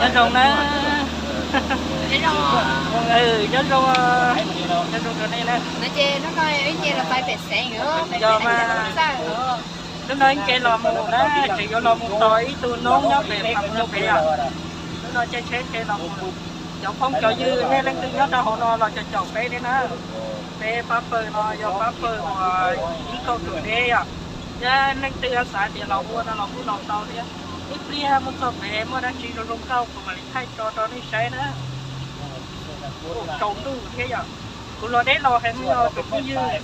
Nyob zoo na. Nyob zoo, nyob zoo rau nej na. Yog mas, hnub no nce los mus na, tseem yuav los mus tos ib tug noob nyob pem Phav Nyuj pem os. Hnub no caij tsheb nce los mus, cov phooj cov ywg nej leej twg nyob rau hauv no los caum caum peb thiab na. Peb pab pawg no yog pab pawg uas ib kauj ruam deb yom. Yog leej twg xav tias los ua no los kuj los tau thiab. Ib pliag mus txog pem muaj dab tsi zoo zoo nkauj kuv mam li thaij tso rau nej saib na. Tsaus ntuj thiab yom. Kuv los deb los hais mus yog tus phooj ywg,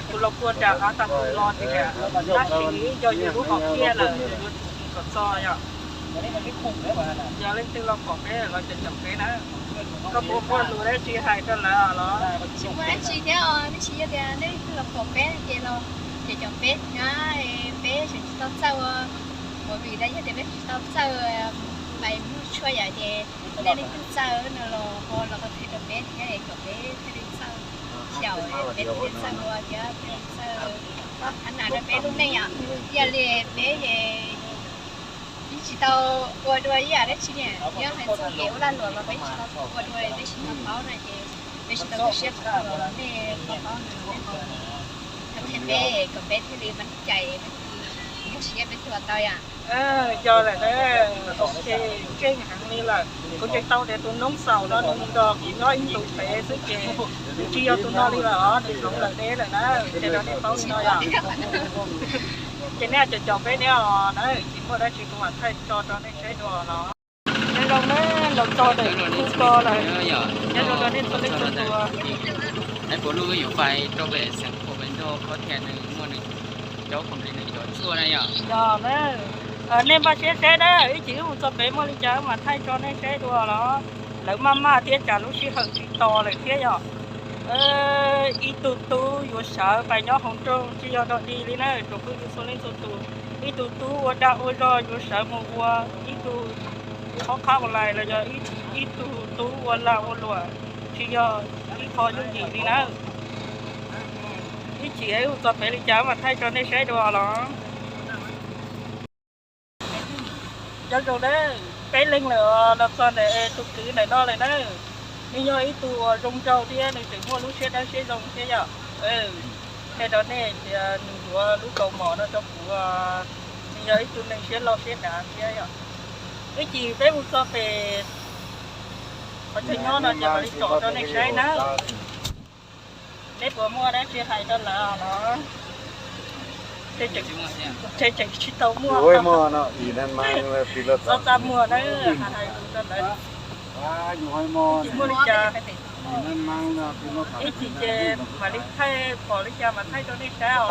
kuv los puag nram av tas kuv los tias tab sis yog yus lub hom phiaj lawm yus yuav tsum mus kom txog yom. Yog leej twg los pom peb los caum caum peb na. Koj puas muaj lus dab tsi hais rau lawv los? Tsis muaj dab tsi thiab os, tab sis yog tias nej leej twg los pom peb ces los caum caum peb thiab, peb tseem tsis tau txawj ua movie na, yog tias peb tsis tau txawj pais muag tshuaj yom, ces nej leej twg txawj no los ho los qhia rau peb thiab, kom peb thiaj li txawj xyaum, peb thiaj li txawj ua thiab thiaj li txawj qhab nas rau peb lub neej yom. Yog li peb ces yeej tsis tau ua dua ib yam dab tsi li, yog hais txog kev ua lag luam los peb tsis tau ua dua, peb tsis tau paub na ces peb tsis tau muaj siab qhia nej paub no, nej ho qhia peb kom peb thiaj li maj cai, peb thiaj li muaj siab peb thiaj ua tau yom. Yog lawm na, ok, ntseeg heev li lawm. Kuv ntseeg tau tias tus noob xaum no nws nrog kuv nyob ib ntus pem xwb ces nws tsis yog tus no li lawm os, nws hloov lawm deb lawm na, ces rau nej paub li no yom. Ces nej caum caum peb thiab os na, tsis muaj dab tsi kuv mam thaij tso rau nej saib dua los. Nyob zoo na, los txog ntawm khu ko lawm. Nyob zoo rau nej txhua leej txhua tus. Yog na, nej npaj siab saib na, ib chim wb mus txog pem muaj li cas wb mam thaij tso nej saib dua los. Lawv maj maj thiab tsam lub sij hawm tsis tos lawm thiab yom. Ib tug tub yuav sawv pais nyob hauv nroog tsis yog dog dig li na, tsoom phooj ywg txhua leej txhua tus. Ib tug tub ua dag ua zog yuav sawv mus ua ib tug qhov qhab online los yog ib tug tub ua lag ua luam, tsis yog ib qho yooj yim li na. Ib chim wb mus txog pem li cas mam thaij rau nej saib dua los. Nyob zoo na, peb leeg lawm los txog ntawm tus kwv ntawm no lawm na. Nws yog ib tug uas zoo nraug thiab nws tseem muaj lub siab dawb siab zoo thiab yom. Qhia rau nej tias nws yuav lub kaus mom no rau kuv, nws yog ib tug neeg siab loj siab dav thiab yom. Ib chim peb mus txog pem qhov chaw nyob no ces mam li tsom rau nej saib na. Neb puas muaj dab tsi hais rau lawv los? Tseem tsis tau muaj. Txhob txaj muag na, hais lus rau lawv. Tsis muaj li cas. Ib chim ces mam li thaij, pom li cas mam thaij rau nej saib os.